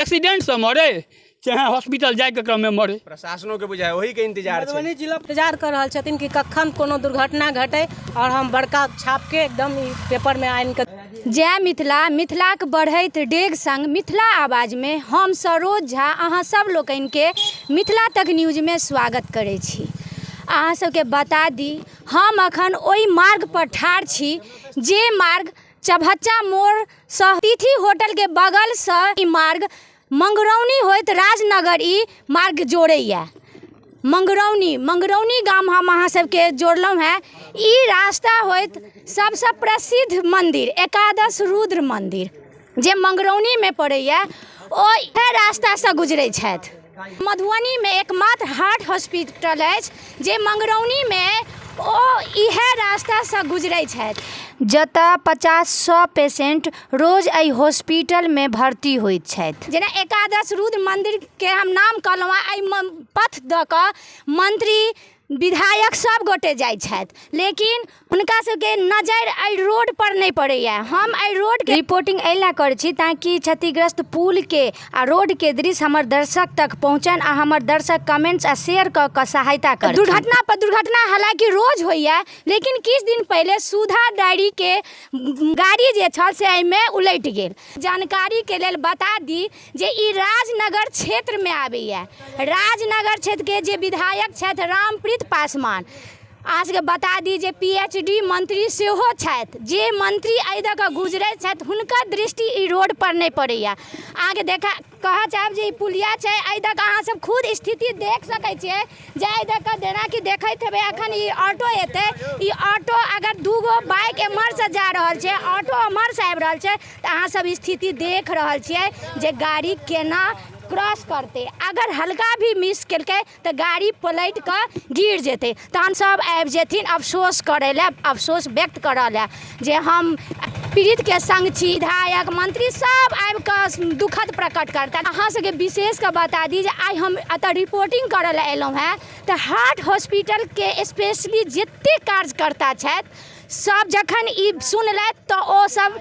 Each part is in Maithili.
एक्सीडेंटसँ मरै चाहे हॉस्पिटल जाइके क्रममे मरै। प्रशासनो के बुझाय ओही के इंतजार छै। मधुबनी जिला इंतजार कऽ रहल छथिन कि कखन कोनो दुर्घटना घटै आओर हम बड़का छापके एकदम ई पेपरमे आनि कऽ। जय मिथिला, मिथिलाक बढ़ैत डेग संग मिथिला आवाजमे हम सरोज झा अहाँ सब लोकनिके मिथिला तक न्यूजमे स्वागत करै छी। अहाँ सबके बता दी हम अखन ओहि मार्ग पर ठाढ़ छी जे मार्ग चभच्चा मोड़सँ तिथि होटलके बगलसँ ई मार्ग मंगरौनी होइत राजनगर ई मार्ग जोड़ैए। मंगरौनी मंगरौनी गाम हम अहाँ सबके जोड़लहुँ हेँ। ई रास्ता होइत सबसँ प्रसिद्ध मन्दिर एकादश रुद्र मन्दिर जे मंगरौनीमे पड़ैए ओ इएह रास्तासँ गुजरै छथि। मधुबनीमे एकमात्र हार्ट हॉस्पिटल अछि जे मंगरौनीमे ओ इएह रास्तासँ गुजरै छथि। जतऽ 50-100 पेशेंट रोज एहि हॉस्पिटलमे भर्ती होइत छथि। जेना एकादश रुद्र मन्दिरके हम नाम कहलहुँ हँ, एहि पथ दऽ कऽ मंत्री विधायक सब गोटे जाइ छथि, लेकिन हुनका सबके नजरि एहि रोडपर नहि पड़ैए। हम एहि रोडके रिपोर्टिंग एहि लए करै छी ताकि क्षतिग्रस्त पुलके आ रोडके दृश्य हमर दर्शक तक पहुँचनि आ हमर दर्शक कमेंट्स आ शेयर कऽ कऽ सहायता करथिन। दुर्घटना पर दुर्घटना हालाँकि रोज होइए, लेकिन किछु दिन पहिले सुधा डायरीके गाड़ी जे छल से एहिमे उलटि गेल। जानकारीके लेल बता दी जे ई राजनगर क्षेत्रमे आबैए। राजनगर क्षेत्रके जे विधायक छथि रामप्रीत पासवान, अहाँ सबके बता दी जे पी एच डी मंत्री सेहो छथि। जे मंत्री एहि दऽ कऽ गुजरै छथि हुनकर दृष्टि ई रोडपर नहि पड़ैए। अहाँके देखा कहऽ चाहब जे ई पुलिया छै, एहि दऽ कऽ अहाँ सब खुद स्थिति देख सकै छियै जे एहि दऽ कऽ जेनाकि देखैत हेबै अखन ई ऑटो एतै, ई ऑटो अगर दूगो बाइक एम्हरसँ जा रहल छै, ऑटो एम्हरसँ आबि रहल छै, तऽ अहाँ सब स्थिति देख रहल छियै जे गाड़ी केना क्रॉस करतै। अगर हल्का भी मिस केलकै तऽ गाड़ी पलटि कऽ गिर जेतै। तहन सब आबि जेथिन अफसोस करै लए, अफसोस व्यक्त करऽ लए जे हम पीड़ितके सङ्ग छी। विधायक मंत्री सब आबि कऽ दुखद प्रकट करता। अहाँ सबके विशेष कऽ बता दी जे आइ हम एतऽ रिपोर्टिंग करऽ लए एलहुँ हेँ तऽ हार्ट हॉस्पिटलके स्पेशली जते कार्यकर्ता छथि सब जखन ई सुनलथि तऽ ओ सब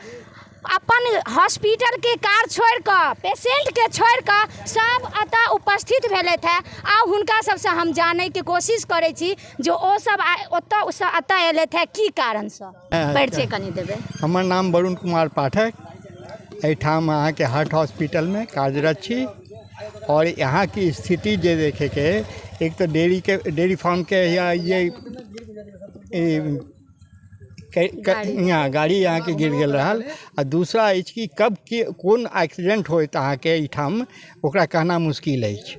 अपन हॉस्पिटलके कार छोड़िकऽ पेशेंटके छोड़िकऽ सब एतऽ उपस्थित भेलथि हेँ। आ हुनका सबसँ हम जानैके कोशिश करै छी जे ओ सब आइ ओतऽसँ एतऽ एलथि हेँ की कारणसँ। परिचय कनि देबै। हमर नाम वरुण कुमार पाठक, एहिठाम अहाँके हार्ट हॉस्पिटलमे कार्यरत छी और यहाँके स्थिति जे देखैके एक तऽ डेयरीके डेयरी फार्मके या ये यहाँ गाड़ी अहाँके गिर गेल रहल आ दूसरा अछि कि कब के कोन एक्सीडेंट होइत अहाँके एहिठाम ओकरा कहना मुश्किल अछि।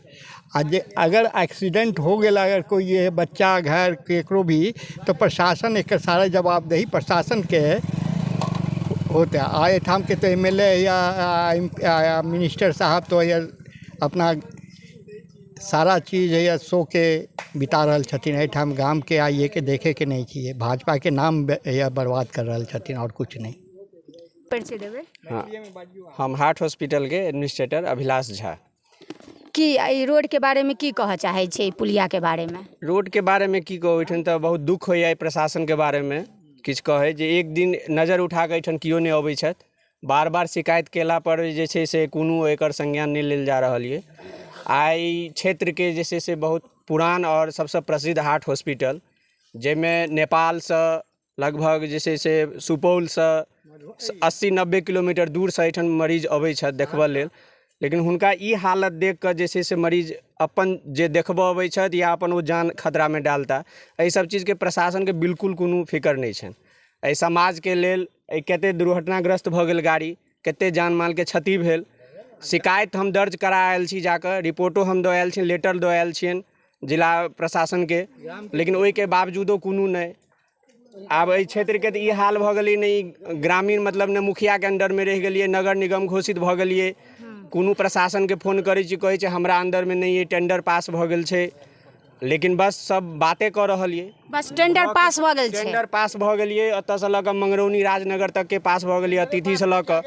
आ जे अगर एक्सीडेंट हो गेल अगर कोइ ये बच्चा घर केकरो भी तऽ प्रशासन एकर सारा जवाबदेही प्रशासनके होतै। आ एहिठामके तऽ एम एल ए या मिनिस्टर साहब तऽ अपना सारा चीज हैया शोके बिता रहल छथिन। एहिठाम गामके आइएके देखैके नहि छियै, भाजपाके नाम हैया बर्बाद कर रहल छथिन आओर किछु नहि। परिचय देबै। हाँ, हम हार्ट हॉस्पिटलके एडमिनिस्ट्रेटर अभिलाष झा। की एहि रोडके बारेमे की कहऽ चाहै छियै, एहि पुलियाके बारेमे? रोडके बारेमे की कहू, एहिठाम तऽ बहुत दुःख होइए एहि प्रशासनके बारेमे किछु कहै जे एक दिन नजर उठाकऽ एहिठाम केओ नहि अबै छथि। बार बार शिकायत कयलापर जे छै से कोनो एकर संज्ञान नहि लेल जा रहल यऽ। आइ क्षेत्रके जे छै से बहुत पुरान आओर सबसँ प्रसिद्ध हार्ट हॉस्पिटल, जाहिमे नेपालसँ लगभग जे छै से सुपौलसँ 80-90 किलोमीटर दूरसँ एहिठाम मरीज अबै छथि देखबऽ लेल, लेकिन हुनका ई हालत देखिकऽ जे छै से मरीज अपन जे देखबऽ अबै छथि या अपन ओ जान खतरामे डालता, एहि सब चीजके प्रशासनके बिल्कुल कोनो फिकर नहि छनि। एहि समाजके लेल एहि कतेक दुर्घटनाग्रस्त भऽ गेल गाड़ी, कतेक जान मालके क्षति भेल, शिकायत हम दर्ज करा आयल छी जाकऽ, रिपोर्टो हम दऽ आयल छियनि, लेटर दऽ आयल छियनि जिला प्रशासनके, लेकिन ओहिके बावजूदो कोनो नहि। आब एहि क्षेत्रके तऽ ई हाल भऽ गेलै ने ग्रामीण मतलब ने मुखियाके अण्डरमे रहि गेलियै, नगर निगम घोषित भऽ गेलियै, कोनो प्रशासनके फोन करै छी कहै छै हमरा अन्दरमे नहि अइ, टेंडर पास भऽ गेल छै, लेकिन बस सब बाते कऽ रहल यऽ। बस टेंडर पास भऽ गेल छै। टेंडर पास भऽ गेलियै, ओतऽसँ लऽ कऽ मंगरौनी राजनगर तकके पास भऽ गेलियै, अतिथिसँ लऽ कऽ,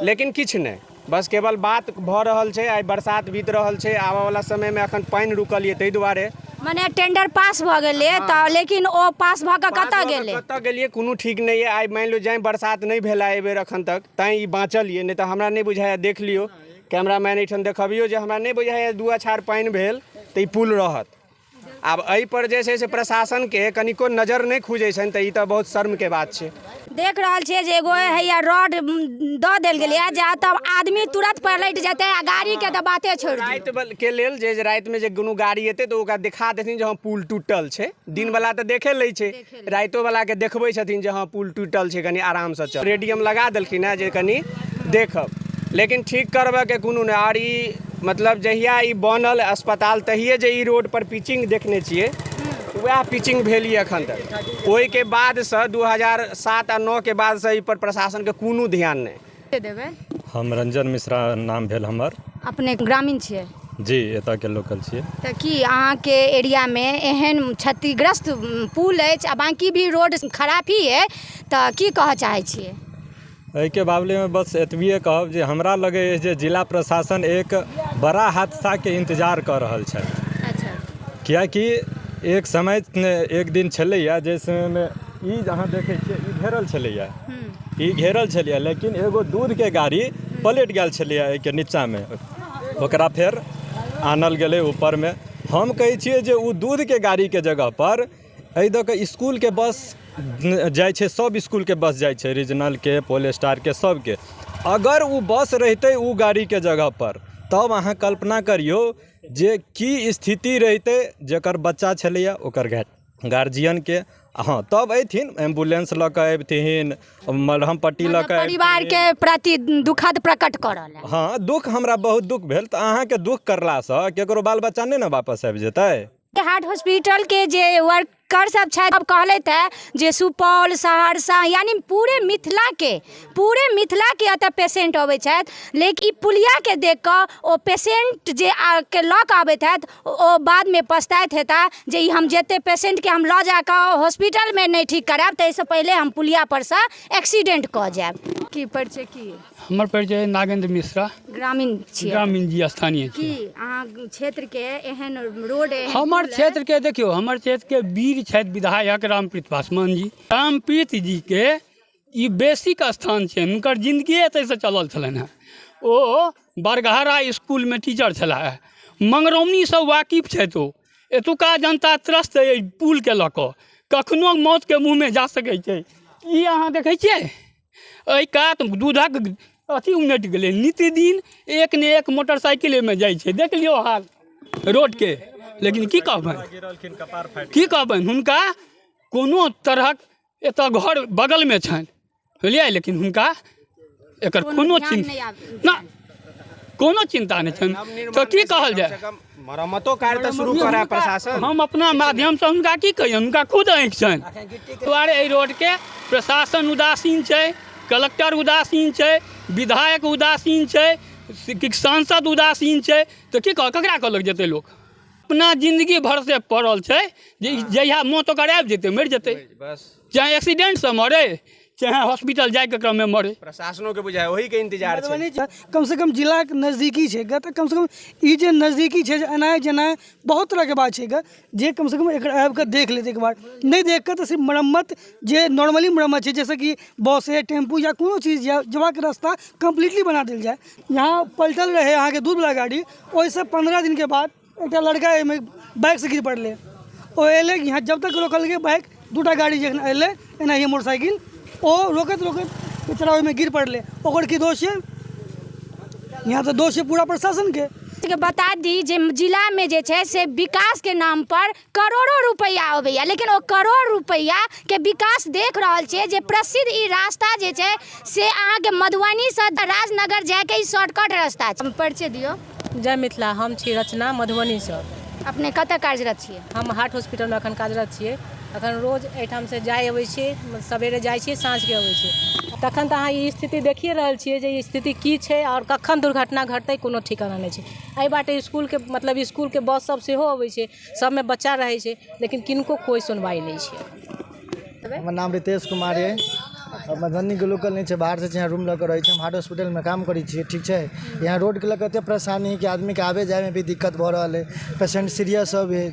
लेकिन किछु नहि, बस केवल बात भऽ रहल छै। आइ बरसात बीत रहल छै, आबऽवला समयमे अखन पानि रुकल यऽ ताहि दुआरे मने टेंडर पास भऽ गेलै तऽ, लेकिन ओ पास भऽ कऽ कतऽ गेलै? कतऽ गेलियै कोनो ठीक नहि यऽ। आइ मानि लियौ जाहि बरसात नहि भेल एहि बेर अखन तक, तैँ ई बाँचल यऽ, नहि तऽ हमरा नहि बुझाइए। देख लियौ कैमरामैन एहिठाम देखबियौ जे हमरा नहि बुझाइए 2 अछार पानि भेल तऽ ई पुल रहत। आब एहिपर जे छै से प्रशासनके कनिको नजर नहि खुजै छनि तऽ ई तऽ बहुत शर्मके बात छै। देख रहल छियै जे एगो हैया रॉड दऽ देल गेलैए जे तब आदमी तुरंत पलटि जेतै आ गाड़ीके तऽ बाते छोड़ि दियौ। राति के लेल जे रातिमे जे कोनो गाड़ी एतै तऽ ओकरा देखा देथिन जे हँ पुल टूटल छै। दिनवला तऽ देखे लै छै, रातिओवलाके देखबै छथिन जे हँ पुल टूटल छै, कनि आरामसँ चल। रेडियम लगा देलखिन हेँ जे कनि देखब, लेकिन ठीक करबऽके कोनो नहि। आओर ई मतलब जहिया ई बनल अस्पताल तहिये जे ई रोड पर पिचिंग देखने छियै वएह पिचिंग भेल यऽ एखन तक। ओहिके बादसँ 2007 आ 9 के बादसँ एहि पर प्रशासनके कोनो ध्यान नहि। देबै। हम रंजन मिश्रा नाम भेल हमर। अपने ग्रामीण छियै? जी, एतऽके लोकल छियै। तऽ की अहाँके एरियामे एहन क्षतिग्रस्त पुल अछि आ बाँकी भी रोड खराब ही अइ, तऽ की कहऽ चाहै छियै? एहिके मामलेमे बस एतबिए कहब जे हमरा लगै अछि जे जिला प्रशासन एक बड़ा हादसाके इन्तजार कऽ रहल छथि। अच्छा। किएकि एक समय एक दिन छलैए जाहि समयमे ई अहाँ देखै छियै ई घेरल छलैए, ई घेरल छलैए, लेकिन एगो दूधके गाड़ी पलटि गेल छलैए एहिके नीचाँमे, ओकरा फेर आनल गेलै ऊपरमे। हम कहै छियै जे ओ दूधके गाड़ीके जगहपर एहि दऽ कऽ इसकुलके बस जाइ छै, सब इसकुलके बस जाइ छै, रीजनलके, पोल स्टारके, सबके। अगर ओ बस रहितै ओ गाड़ीके जगहपर तब अहाँ कल्पना करियौ जे की स्थिति रहितै जकर बच्चा छलैए ओकर गार्जियनके। हँ, तब अयथिन, एम्बुलेंस लऽ कऽ अबिथिन, मलहम पट्टी लऽ कऽ। परिवारके प्रति दुखद प्रकट करऽ लए। हँ, दुख हमरा बहुत दुख भेल। तऽ अहाँके दुख करलासँ केकरो बाल बच्चा नहि ने वापस आबि जेतै। हार्ट हॉस्पिटल के जे वर्कर सब छथि अब कहलथि है जे सुपौल, सहरसा यानी पूरे मिथिला के एतऽ पेशेंट अबै छथि, लेकिन ई पुलियाके देख कऽ ओ पेशेंट जे के लऽ कऽ अबैत हैत ओ बादमे पछताइत हेता जे ई हम जते पेशेंटके हम लऽ जाकऽ हॉस्पिटलमे नहि ठीक करायब ताहिसँ पहिले हम पुलिया परसँ एक्सीडेंट कऽ जायब। की परिचय की? हमर परिचय नागेंद्र मिश्रा। ग्रामीण छियै? ग्रामीण जी, स्थानीय की अहाँ क्षेत्रके एहन रोड? हमर क्षेत्रके देखियौ, हमर क्षेत्रके वीर छथि विधायक रामप्रीत पासवान जी। रामप्रीत जीके ई बेसिक स्थान छै, हुनकर जिन्दगी एतहिसँ चलल छलनि हेँ। ओ बरघारा इसकुलमे टीचर छलाह, मंगरौनीसँ वाकिफ छथि ओ। एतुका जनता त्रस्त अइ एहि पुलके लऽ कऽ, कखनो मौतके मुँहमे जा सकै छै। ई अहाँ देखै छियै एहि कात दूधक अथी उनटि गेलै। नित्यदिन एक ने एक मोटरसाइकिल एहिमे जाइ छै, देख लियौ हाल रोडके। लेकिन की कहबनि, की कहबनि हुनका कोनो तरहक एतऽ घर बगलमे छनि, बुझलियै, लेकिन हुनका एकर कोनो चिन्ता ना, कोनो चिन्ता नहि छनि। तऽ की कहल जाय? मरम्मतो कार्य तऽ शुरू करय प्रशासन। हम अपना माध्यमसँ हुनका की कहियनि, हुनका खुद आँखि छनि। दुआरे एहि रोडके प्रशासन उदासीन छै, कलेक्टर उदासीन छै, विधायक उदासीन छै, सांसद उदासीन छै, तऽ की कह ककरा कहलक जेतै लोक? अपना जिन्दगी भर से पड़ल छै जे जहिया मौत ओकर आबि जेतै मरि जेतै, चाहे एक्सीडेंटसँ मरे चाहे हॉस्पिटल जाइके क्रममे मरे। प्रशासनो के बुझाय ओही के इंतजार छै। कम से कम जिलाके नजदीकी छै ग, तऽ कम से कम ई जे नजदीकी छै जे एनाइ जेनाइ बहुत तरहके बात छै ग, जे कम से कम एकर आबिकऽ देख लेत एक बार। नहि देख कऽ तऽ सिर्फ मरम्मत जे नॉर्मली मरम्मत छै, जैसे कि बस है, टेम्पू या कोनो चीज या जेबाक रास्ता कम्प्लीटली बना देल जाय। यहाँ पलटल रहै अहाँके दूधवला गाड़ी, ओहिसँ 15 दिनके बाद एकटा लड़का एहिमे बाइकसँ गिर पड़लै। ओ एलै यहाँ, जब तक रोकलकै बाइक, दूटा गाड़ी जखन एलै एनाहिए मोटरसाइकिल, ओ रोकैत रोकैत बेचारा ओहिमे गिर पड़लै। ओकर की दोष छै? यहाँ तऽ दोष छै पूरा प्रशासनके। बता दी जे जिलामे जे छै से विकासके नाम पर करोड़ों रुपैआ अबैया, लेकिन ओ करोड़ रुपैआके विकास देख रहल छियै जे प्रसिद्ध ई रास्ता जे छै से अहाँके मधुबनीसँ राजनगर जायके ई शॉर्टकट रास्ता छै। परिचय दियौ। जय मिथिला, हम छी रचना, मधुबनीसँ। अपने कतऽ कार्यरत छियै? हम हार्ट हॉस्पिटलमे अखन कार्यरत छियै। अखन रोज एहिठामसँ जाइ अबै छियै, सवेरे जाइ छियै, साँझके अबै छियै। तखन तऽ अहाँ ई स्थिति देखिए रहल छियै जे ई स्थिति की छै आओर कखन दुर्घटना घटतै कोनो ठिकाना नहि छै। एहि बाटे इसकुलके मतलब इसकुलके बस सब सेहो अबै छै, सबमे बच्चा रहै छै, लेकिन किनको कोइ सुनवाइ नहि छै। हमर नाम रितेश कुमार अइ। मधुबनीके लोकल नहि छै, बाहरसँ छी। यहाँ रूम लऽ कऽ रहै छी। हम हार्ट हॉस्पिटलमे काम करै छियै, ठीक छै। यहाँ रोडके लऽ कऽ एतेक परेशानी हइ कि आदमीके आबै जाइमे भी दिक्कत भऽ रहल हइ। पेशेंट सीरियस सब हइ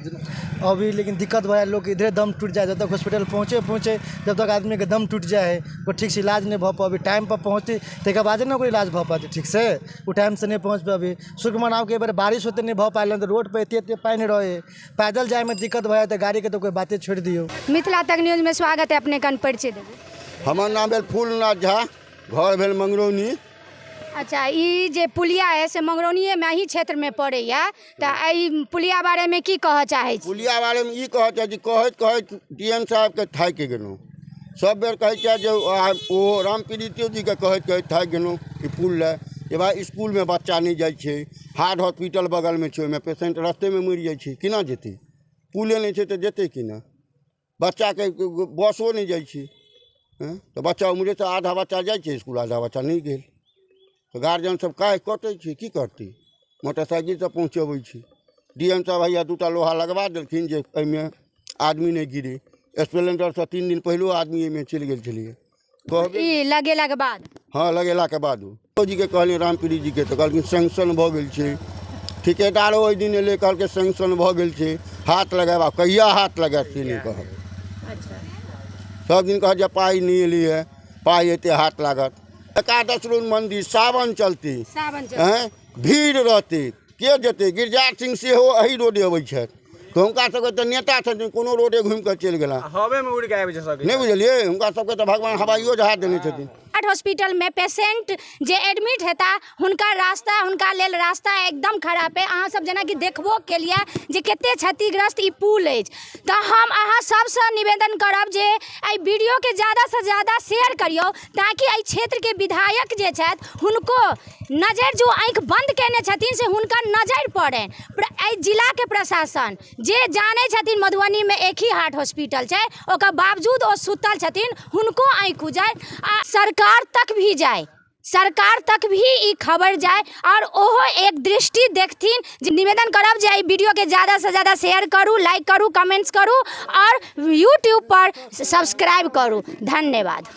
अभी, लेकिन दिक्कत भऽ जाइ, लोक इधरे दम टूटि जाइ। जब तक हॉस्पिटल पहुँचे पहुँचे, जब तक आदमीके दम टूटि जाइ हइ। ओ ठीकसँ इलाज नहि भऽ पबै। टाइमपर पहुँचतै, ताहिके बादे ने ओकर इलाज भऽ पयतै ठीकसँ। ओ टाइमसँ नहि पहुँच पबै। शुक्र मनाउ कि एहि बेर बारिश ओतेक नहि भऽ पायल, तऽ रोडपर एतेक एतेक पानि रहै, पैदल जाइमे दिक्कत भऽ जाइ, तऽ गाड़ीके तऽ कोइ बाते छोड़ि दियौ। मिथिला तक न्यूजमे स्वागत है। अपने कन परिचय देबै। हमर नाम भेल फूलनाथ झा, घर भेल मंगरौनी। अच्छा, ई जे पुलिया है से मंगरौनिएमे अही क्षेत्रमे पड़ैया, तऽ एहि पुलिया बारेमे की कहऽ चाहै छी? पुलिया बारेमे ई कहऽ चाहै छी, कहैत कहैत डी एम साहेबके थाकि गेलहुँ। सब बेर कहै छियै जे ओ रामप्रीतियो जीके कहैत कहैत थाकि गेलहुँ कि पुल लए जे भाइ, इसकुलमे बच्चा नहि जाइ छै। हार्ट हॉस्पिटल बगलमे छै, ओहिमे पेशेंट रस्तेमे मरि जाइ छै। केना जेतै? पुले नहि छै तऽ जेतै केना? बच्चाके बसो नहि जाइ छै। तऽ बच्चा उम्हरेसँ आधा बच्चा जाइ छै इसकुल, आधा बच्चा नहि गेल, तऽ गार्जियन सब काहि कटै छै। की करतै? मोटरसाइकिलसँ पहुँचबै छै। डी एम साहब हैया 2टा लोहा लगबा देलखिन जे एहिमे आदमी नहि गिरे। स्प्लेंडरसँ 3 दिन पहिलो आदमी एहिमे चलि गेल छलैए, कहबे। ई लगेलाके बाद? हँ, लगेलाके बाद। जीके कहलियै, रामप्रीत जीके, तऽ कहलखिन सैंक्शन भऽ गेल छै। ठिकेदारो ओहि दिन एलै, कहलकै सैंक्शन भऽ गेल छै, हाथ लगायब। आब कहिया हाथ लगायब से नहि कहब। सब दिन कहत जे पाइ नहि एलैए, पाइ एतै हाथ लागत। एकादश रोज मन्दिर सावन चलतै। सावन। आँय, भीड़ रहतै, के जेतै? गिरिजा सिंह सेहो एही रोडे अबै छथि, तऽ हुनका सबके तऽ नेता छथिन, कोनो रोडे घुमि कऽ चलि गेला। हवेमे उड़ि कऽ आबि जा सकै। नहि बुझलियै? हुनका सबके तऽ भगवान हवाइयो जहाज देने छथिन। हार्ट हॉस्पिटलमे पेशेंट जे एडमिट हेता, हुनका रास्ता, हुनका लेल रास्ता एकदम खराब अइ। अहाँ सब जेनाकि देखबो केलियै जे कते क्षतिग्रस्त ई पुल अछि। तऽ हम अहाँ सबसँ निवेदन करब जे एहि वीडियोके ज़्यादासँ ज़्यादा शेयर करियौ, ताकि एहि क्षेत्रके विधायक जे छथि, हुनको नजरि, जो आँखि बन्द कयने छथिन, से हुनकर नजरि पड़नि। एहि जिलाके प्रशासन जे जानै छथिन मधुबनीमे एक ही हार्ट हॉस्पिटल छै, ओकर बावजूद ओ सुतल छथिन, हुनको आँखि खुजनि आ सरकार तक भी जाय, सरकार तक भी ई खबर जाय आओर ओहो एक दृष्टि देखथिन। जे निवेदन करब जे एहि वीडियोके ज़्यादासँ ज़्यादा शेयर करू, लाइक करू, कमेंट्स करू आओर यूट्यूब पर सब्सक्राइब करू। धन्यवाद।